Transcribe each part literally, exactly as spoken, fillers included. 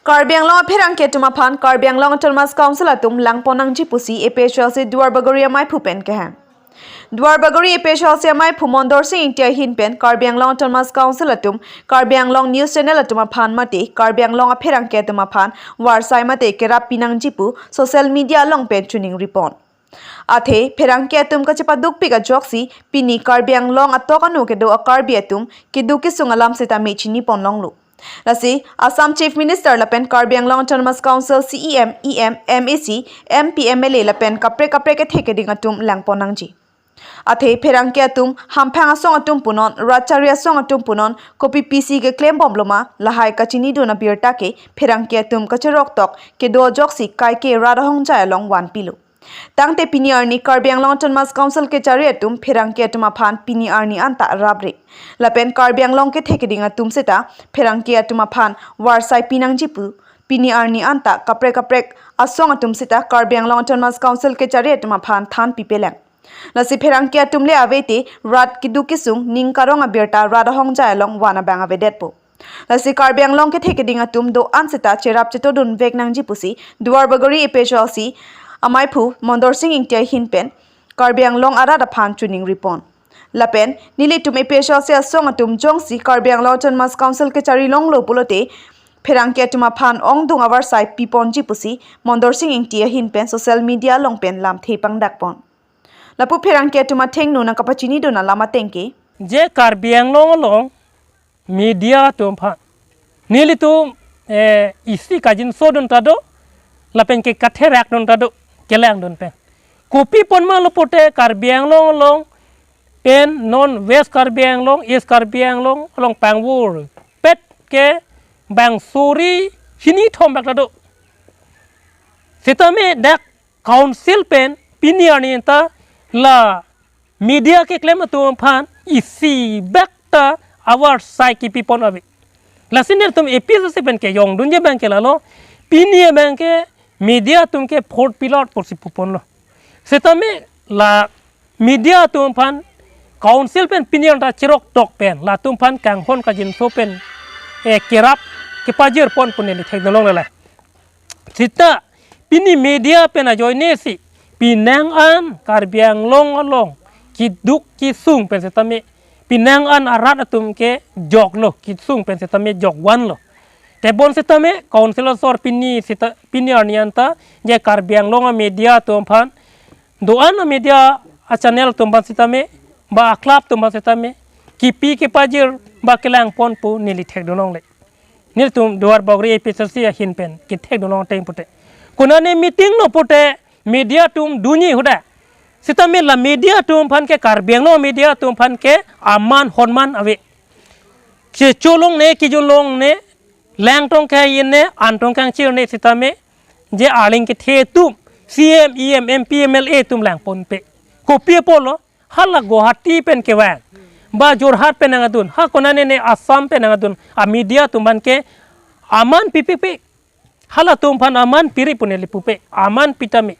Karbi Anglong apherangke atum aphan Karbi Anglong Autonomous Council atum langpon nangji pusi A P H L C Duarbagori amaiphu pen kehang. Duarbagori A P H L C amaiphu Mondor Sing Ingti ahin pen Karbi Anglong Autonomous Council atum Karbi Anglong News Channel atum aphan mate Karbi Anglong apherangke atum aphan varsai mate kerap pinangji pu social media along pen chiningripon. Athe pherangke atum kachepadukpik ajoksi pini Karbi Anglong atok anu kedo a-Karbi atum keduk kesung alam sitame chinipon longlo. Lasi Assam Chief Minister lapen Karbi Anglong Autonomous Council C E M, E M, M A C, M P, M L A lapen kaprek kaprek kethe keding atum langpon nangji. Athe pherangke atum hamphang asong atum punon, rat chari asong atum punon, kopi pisi keklembomloma lahai kachinidun abirta ke pherangke atum kacheroktok kedo ajoksi kaike rat ahongjai along vanpilo. Tangte pini arni Karbi Anglong Autonomous Council kechari atum pherangke atum aphan pini arni anta rapre. Lapen Karbi Anglong kethe keding atum seta pherangke atum aphan varsai pinangji pu pini arni anta kaprek kaprek asong atum seta Karbi Anglong Autonomous Council kechari atum aphan than pipelang. Lasi pherangke atum le avete rat keduk kesung ning karong abirta rat ahongjai along van abang avedetpo. Lasi Karbi Anglong kethe keding atum do-an seta cherap chetodun vek nangji pusi Duarbagori A P H L C amaiphu Mondor Sing Ingti ahin pen Karbi Anglong arat aphan chiningripon. Lapen nelitum A P H L C asong atum jongsi Karbi Anglong Autonomous Council kechari longlo pulote pherangke atum aphan ongdung avarsai piponji pusi Mondor Sing Ingti ahin pen social media along pen lamthe pangdakpon. Lapu pherangke atum athengno nangkapachinidun alam ateng ke. Je Karbi Anglong along media atum aphan nelitum, eh, isi kajinsodun ta do, lapen ke katherakdun ta do, kelangdun pen. Kopi pon ma lo pute Karbi Anglong along pen non West Karbi Anglong, East Karbi Anglong along pangvurpet ke bang suri hini thom bak ta do. Sitame dak Council pen pini arni anta la media keklem atum aphan isi bak ta avarsai kepipon ave. Lasi nelitum A P H L C pen kejongdunji abang ke lalo, pini abang ke media atum ke fourth pillar pusi puponlo. Sitame la media atum aphan Council pen pini anta cheroktok pen latum aphan kanghon kajinso pen, eh, kerap kepajirpon pu neli thekdun longle. Seta pini media pen ajoine si penang an Karbi Anglong along keduk kesung pen sitame penang an arat atum ke joklo, kesung pen sitame jokvanlo. Tebon sitame Council asor pini seta pini arni anta je Karbi Anglong amedia atum aphan do-an amedia achannel atum aphan sitame ba aclub atum aphan sitame kepi kepajir ba kelangpon pu neli thekdun longle. Nelitum Duarbagori A P H L C ahin pen kethekdun long ateng pute, konane meeting lo pute media atum dunji hadak. Sitame la media atum aphan ke Karbi Anglong media atum aphan ke aman honman ave. Kecholongne, kejunlongne, lang tong kangchirne, an tong kangchirne sitame je arleng kethe atum, C M, E M, M P, M L A atum langponpe. Kopi apotlo, hala Guwahati pen kevang, ba Jorhat pen nangdun, ha konane ne Assam pen nangdun amedia atum aphan ke aman pipipe. Halatum aphan aman piri pu neli pupe, aman pitame.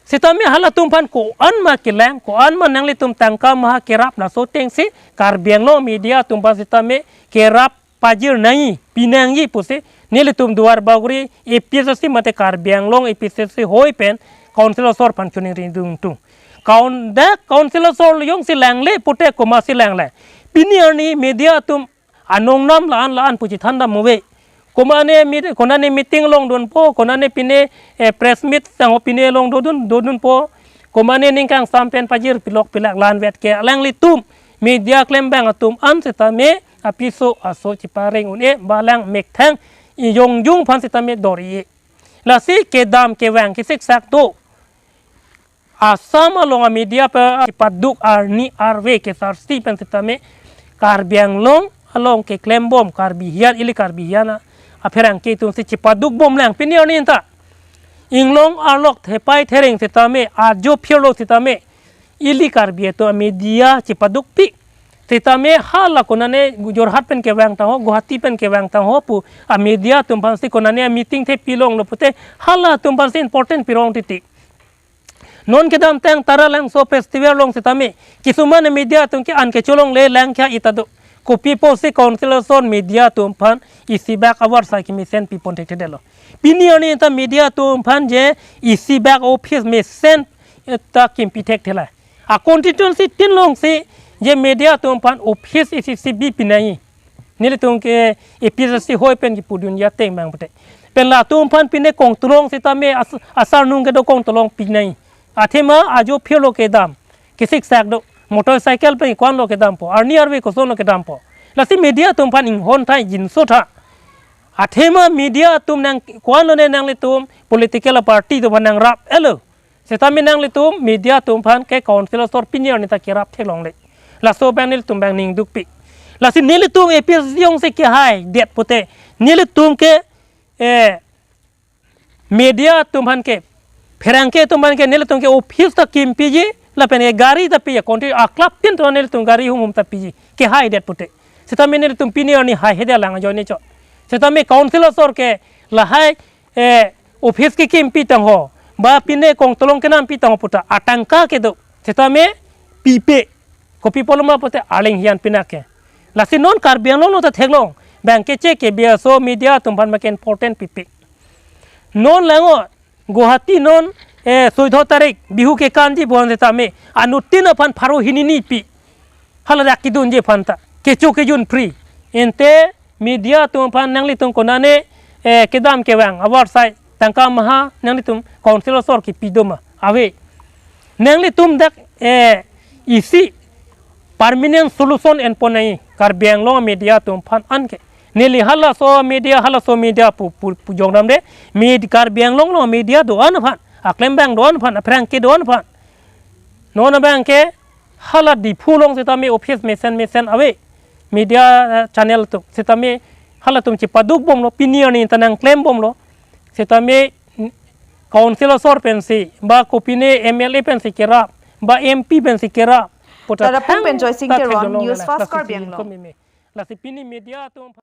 Sitame halatum aphan ko-an ma kelang, ko-an ma nanglitum tangka maha kerap, laso ateng si Karbi Anglong media atum aphan sitame kerap pajir nangji, pinangji pusi nelitum Duarbagori A P H L C mate Karbi Anglong A P H L C hoi pen Council asor aphan chiningripon tung. Kaun dak Council asor jongsi langle pute komatsi langle. Pini arni media atum anong nam la-an la-an pu chethanda muve. Komane meet-, konane meeting longdunpo, konane pine, eh, press meet sang ho pine longdodun, dodunpo. Komane ning kangsam pen pajir pilok pilak la-an vet ke alanglitum media klembang atum an sitame apiso aso chepareng un-e, ba lang mekthang ijongjung aphan sitame dor-i. Lasi kedam kevang kesiksak do. Assam along amedia pen chepaduk arni arve kesarsi pen sitame Karbi Anglong along keklembom Karbi hiyan ili Karbi hiyan apherangke atum si chepadukbomlang pini arni anta. Inglong arlok thepai thereng sitame ajo phirlo sitame ili Karbi atum amedia chepadukpik. Sitame hala konane Jorhat pen kevang tangho, Guwahati pen kevang tangho pu amedia atum aphansi konane ameeting the pilonglo pute halatum aphansi important pirong titi. Non kedamtang Taralangso festival along sitame kisuman media atum ke an kecholongle lang kya ita do. Kopi pusi council asor media atum aphan isibak avarsai kemesen pipon thekthedetlo. Pini arni ta media atum aphan je isibak office mesen ta kimpi thekthelang. A constituency tin alongsi je media atum aphan office isi isi bi pinangji. Nelitum ke A P H L C ahoi pen kipudun ateng abang pute. Pen latum aphan pine Kongtulong setame as-, asarnung kedo Kongtulong pinangji. Athema ajo phirlo kedam, kesiksak do, motorcycle pen ko-anlo kedampo, arni arve kosonlo kedampo. Lasi media atum aphan inghon tha, jinso tha. Athema media atum nang ko-anlo ne nanglitum political party atum aphan nangrap-etlo. Setame nanglitum media atum aphan ke council asor pini arni ta kerap theklongle. Laso abang nelitum abang ning dukpik. Lasi nelitum A P H L C jongsi kehaidet pute, nelitum ke, eh, media atum aphan ke, pherangke atum aphan ke, nelitum ke office ta kimpiji, lapen ke gari ta piji, country a club tin to nelitum gari humhum ta piji, kehaidet pute. Setame nelitum pini arni haihedet lang ajoine chot. Setame council asor ke lahai, eh, office kekimpi tangho, ba pine Kongtulong kenampi tangho puta, atangka kedo. Setame pipe, kopi pulo ma pute arleng hian pinake. Lasi non Karbi Anglong along ta theklong, abang ke che ke biaso media atum aphan make important pipe. Non lango, Guwahati non, eh, soido tarik, Bihu kekanji bon setame, anuttin aphan pharo hini ni pi. Hala dak kidunji aphan ta, kecho kejun free. Ante media atum aphan nanglitum konane, eh, kedam kevang, avarsai, tangka maha, nanglitum council asor kipi do ma, ave. Nanglitum dak, eh, isi permanent solution enpon nangji Karbi Anglong media atum aphan anke. Neli halaso media, halaso media pu, pu, pu jongdamde, med-, Karbi Anglong along media do-an aphan, aklembang do-an aphan, apherangke do-an aphan. Non abang ke hala Diphu along setame office mesen mesen ave, media, eh, channel atum. Setame halatum chepaduk bomlo, pini arni ta nangklem bomlo. Setame council asor pensi, ba kopine M L A pensi kerap, ba M P pensi kerap. Puta Tarapung thang pen Joysing ta Teron, theklong News la, Fast lasi Karbi Anglong. Lasi pini media atum